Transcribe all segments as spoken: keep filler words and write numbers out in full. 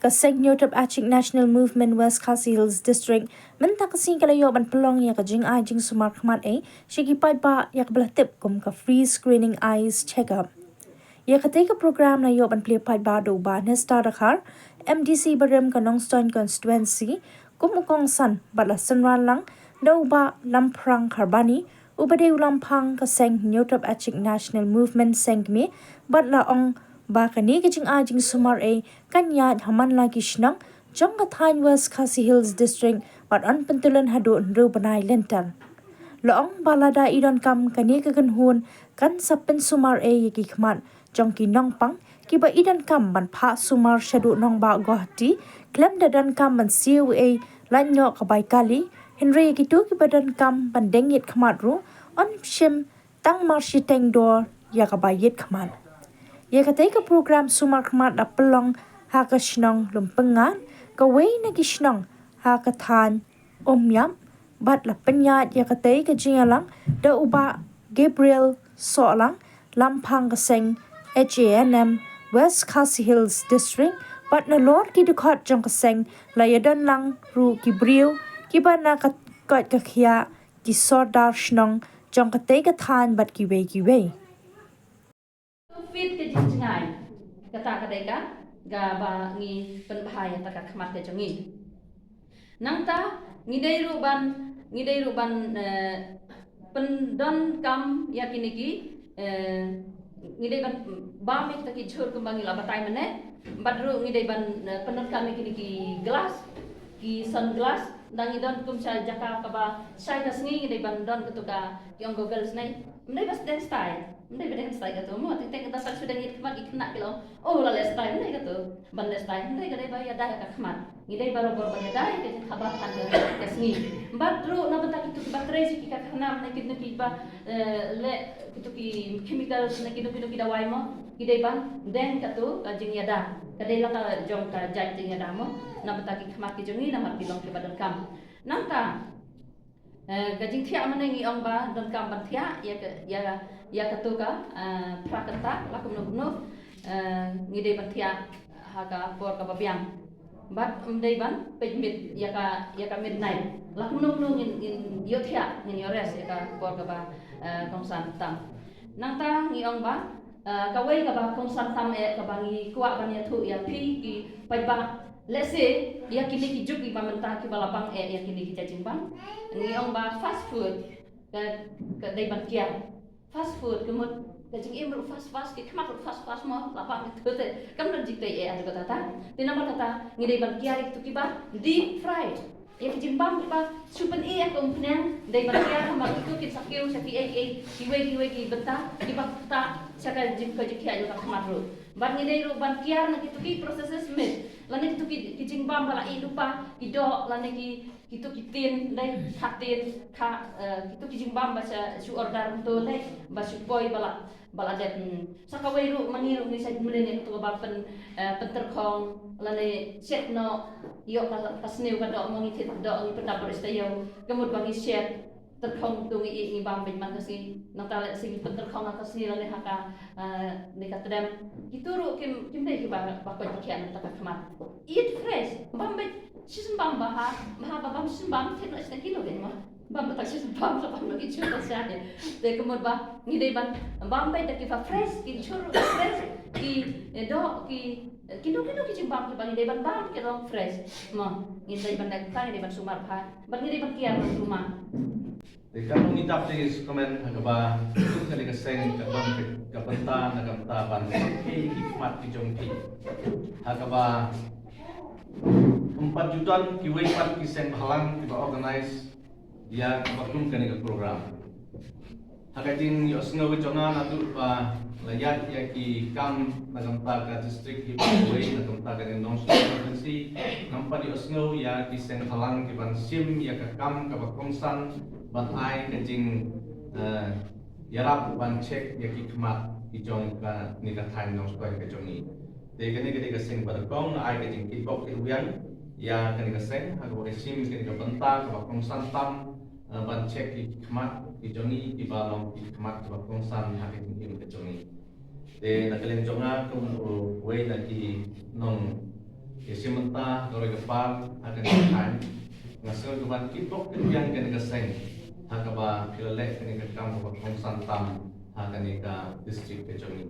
Ka Seng Hynñiewtrep Achik National Movement West Khasi Hills District mynta ka sngi ka la ïoh ban pynlong ïa ka jingai jingsumar khmat ei sha ki paidbah ïa kaba la tip kum ka Free Screening Eyes Checkup. Ïa katei ka program la ïoh ban plie paidbah da u Bah Nesta Dkhar, M D C barim ka Nongstoiñ Constituency, kum u kongsan bad la synran lang da u Bah Lamphrang Kharbani, uba dei u Lamphang ka Seng Hynñiewtrep Achik National Movement Seng Kmie, bad la ong ba kane ka jingai jingsumar ei kan ïaid ha man la ki shnong jong ka thaiñ West Khasi Hills District bad yn pyntylun haduh hynriew bnai lynter. La ong ba lada i donkam kane ka kynhun kan sa pynsumar ei ïa ki khmat jong ki nongpang kiba i donkam ban phah sumar shaduh nongbah Guwahati khlem da donkam ban siew ei lait noh ka bai kali, hynrei kito kiba donkam ban deng ïit khmat ruh yn shim tang mar shiteng dor ïa kaba ïit khmat. Ïa katei ka program sumar khmat la pynlong ha ka shnong Lumpyngar, kawei na ki shnong ha ka thaiñ Umïap, bad la pynïaid ïa katei ka jingïalang da u Bah Gabriel Sohlang, Lamphang ka Seng H A N M West Khasi Hills District, bad nalor ki dkhot jong ka seng la ïadon lang ruh ki briew kiba na ka koit ka khiah, ki sordar shnong jong katei ka thaiñ bad kiwei kiwei. Fit ka jingjngai. Kata ka dei ka, kaba ngi pynbha ïa kata ka khmat ka jong ngi. Nangta, ngi dei ruh ban, ngi dei ruh ban, eh, pyndonkam ïa kine ki, eh, ngi dei ban bam ïa kita ki jhur kumba ngi la batai mynne. Bad ruh ngi dei ban, eh, pyndonkam ïa kine ki glass, ki sunglass, da ngi don kum sha jaka kaba shai ka sngi ngi dei ban don katu ka, ki ong goggles ne. Ym dei ba sdang stai. Ym dei ba dang stai katu mo, teng teng kata pat shu dang ïit khmat ki khynnah ki long. Oh, la leh stai, ym dei katu. Ban leh stai, ym dei ka dei ba ïada ka khmat. Ngi dei barabor ban ïada ka jingkhabar tang ka, ka sngi. Bad ruh na bynta kitu kiba trei sha ki karkhana ne kitu kiba, eh, leh kitu ki chemicals ne kitu kitu ki dawai mo. Ki dei ban deng katu ka jingïada. Ka dei la ka jong ka jait jingïada mo. Na bynta ki khmat ki jong ngi namar ki long kiba donkam. Nangta, eh, ka jingthiah mynne ngi ong ba donkam ban thiah ïa ka, ïa, ïa katu ka, eh, phra kynta la kumno kumno, eh, ngi dei ban thiah ha ka por kaba biang. Bad ym dei ban peit miet ïa ka, ïa ka midnight. La kumno kumno ngin, ngin ïoh thiah, ngin ïoh rest ïa ka por kaba, eh, kongsan tam. Nangta ngi ong ba, eh, kawei kaba kongsan tam eh kaba ngi kwah ban ïathuh ïa phi ki paidbah. Let's say, ïa kine ki juk kiba mynta kiba la bang eh ïa kine ki jait jingbam. Ngi ong ba fast food ka, ka dei ban kiar. Fast food ka mut ka jingim ruh fast fast, ki khmat ruh fast fast mo, la bang ïa kito te. Kam don jingtei eh ïa kata ta. Te namar kata ngi dei ban kiar ïa kito kiba deep fry. Ïa ki jingbam kiba shu pyni ïa ka umphniang, dei ban kiar namar kito kin sa kiew sha kiei kiei, kiwei kiwei ki bynta kiba ktah sha ka jing, ka jingkhiah jong ka khmat ruh. Bad ngi dei ruh ban kiar na kito ki processed meat, lane kito ki, ki jingbam ba la ïeh lypa, ki doh, lane ki, kito ki tin, dei, kha tin, kha, eh, kito ki jingbam ba sha, shu order to, dei, ba shu poi ba la, ba la dep, hmm. Sa kawei ruh ma ngi ruh ngi sa mlien ïa kito ba pyn, eh, pyntyrkhong, lane shet noh, ïoh ka, ka sniew ka doh mo, ngi thied doh, ngi pyndap baroh shi taïew, ka mut ba ngi shet, tyrkhong to ngi ïeh ngi bam beit man ka sngi. Nangta leh sngi pyntyrkhong ha ka sngi lane ha ka, eh, ne ka tdem. Kito ruh kim, kim dei kiba, ba koit ba khiah na bynta ka khmat. Eat fresh, bam beit shisien bam ba ha, ba ha ba bam shisien bam thied noh shisien kino beit mo. Bam ba tak shisien bam sa bam noh ki jhur ba sha. Te ka mut ba ngi dei ban bam beit da kiba fresh, ki jhur ruh fresh, ki, eh, doh, ki, eh, kino kino ki jingbam kiba ngi dei ban bam ki long fresh. Mo, ngi dei ban da ka ngi dei ban sumar bha. Bad ngi dei ban kiar ruh ma. Te ka ngi dap te skumne ha kaba ka dei ka seng ka ban ka bynta na ka bynta ban ki khmat ki jong ki. Ha kaba ym pat ju don kiwei pat ki seng bhalang kiba organize ïa kaba kum kane ka program. Ha ka jingïohsngew jong nga naduh ba la ïaid ïa ki kam na ka bynta ka district kiba wei na ka bynta ka Nongstoiñ constituency, ngam pat ïohsngew ïa ki seng bhalang ki ban shim ïa ka kam kaba kongsan ban ai ka jing, eh, ïarap ban check ïa ki khmat ki jong kane ka thaiñ Nongstoiñ ka jong ngi. Te kane ka dei ka seng ba nyngkong nga ai ka jingkitbok kitrwiang ïa kane ka seng ha kaba ka shim kane ka bynta kaba kongsan tam, eh, ban check ki khmat ki jong ngi kiba long ki khmat kiba kongsan ha ka jingim ka jong ngi. Te na ka liang jong nga kum uwei na ki nong Ïa shi mynta ka roi ka par ha kane ka thaiñ, nga sngew ka ban kit bok kit biang kane ka seng ha kaba phi la leh kane ka kam kaba kongsan tam ha kane ka district ka jong ngi.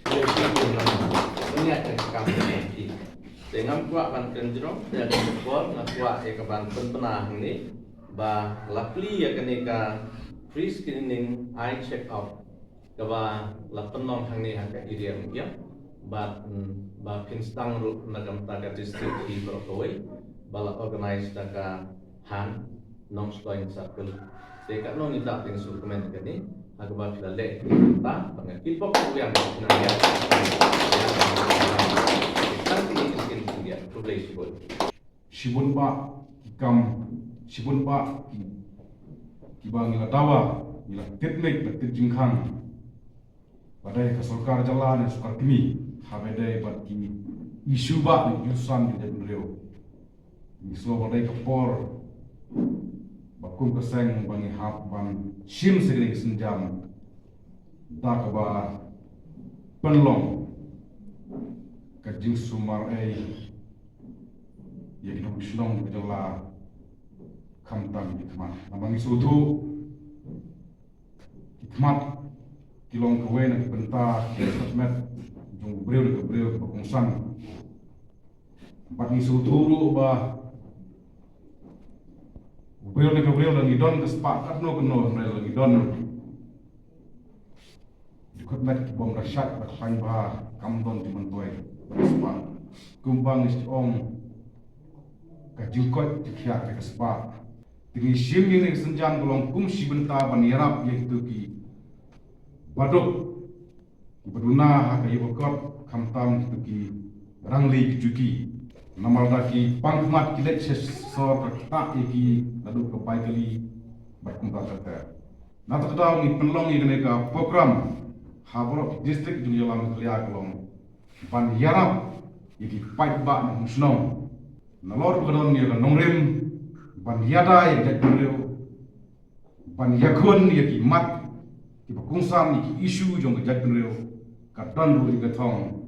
Ïa shi mynta nga ïa ka kam ka jong ngi. Te ngam kwah ban kren jrong, te ha kane ka por nga kwah ïa ka ban pynbna hangne ba la plie ïa kane ka free screening eye check up kaba la pynlong hangne ha ka area Umïa. Bad, mm, ba phin sdang ruh na ka bynta ka district hi baroh kawei ba la organize da ka Han Nongstoiñ Circle. Te katno ngi da teng su kmen kane ha kaba phi la leh kane ka bynta ba nga kit bok kit biang kane ka bynta. Tang kine ki skin India. Khublei shibun. Shibun bah ki kam, shibun bah ki, kiba ngi la dawa, ngi la tit mik, la tit jingkhang. Ba dei ka sorkar jylla ne sorkar kmie, haba dei bad ki issue bah ne ki jingsan ki dei bynriew. Ngi sngew ba dei ka por ba kum ka seng ba ngi hap ban shim sa kane ka sienjam da kaba pynlong ka jingsumar ei ïa ki nongshong shnong ka jylla, khamtam ki khmat. Namar ngi sngewthuh ki khmat ki long kawei na ki bynta ki khmat jong u briew na ka briew kaba kongsan. Bad ngi sngewthuh ruh ba u briew na ka briew lada ngi don ka spah katno katno, hynrei lada ngi don dkhot met ki bym da shait ba khlaiñ bha, kam don jingmyntoi ka spah. Kumba ngi shu ong, ka jingkoit jingkhiah ka spah. Te ngi shim ïa kane ka sienjam ka long kum shi bynta ban ïarap ïa kito kiba duk, kiba duna ha ka ïew ka kot, khamtam kito ki rangli ki juki. Namar da ki pang khmat ki leit sha sor ka ktah ïa ki naduh ka bai kali bad kumta ter ter. Na kata ka daw ngi pynlong ïa kane ka program ha baroh ki district jong ka jylla Meghalaya ka long ban ïarap ïa ki paidbah nongshong shnong. Nalor ba ka don ïa ka nongrim ban ïada ïa ka jaitbynriew, ban ïakhun ïa ki mat kiba kongsan ïa ki issue jong ka jaitbynriew, ka don ruh ïa ka thong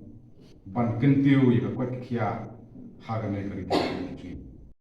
ban kyntiew ïa ka koit ka khiah ha kane ka ri ka jong ngi.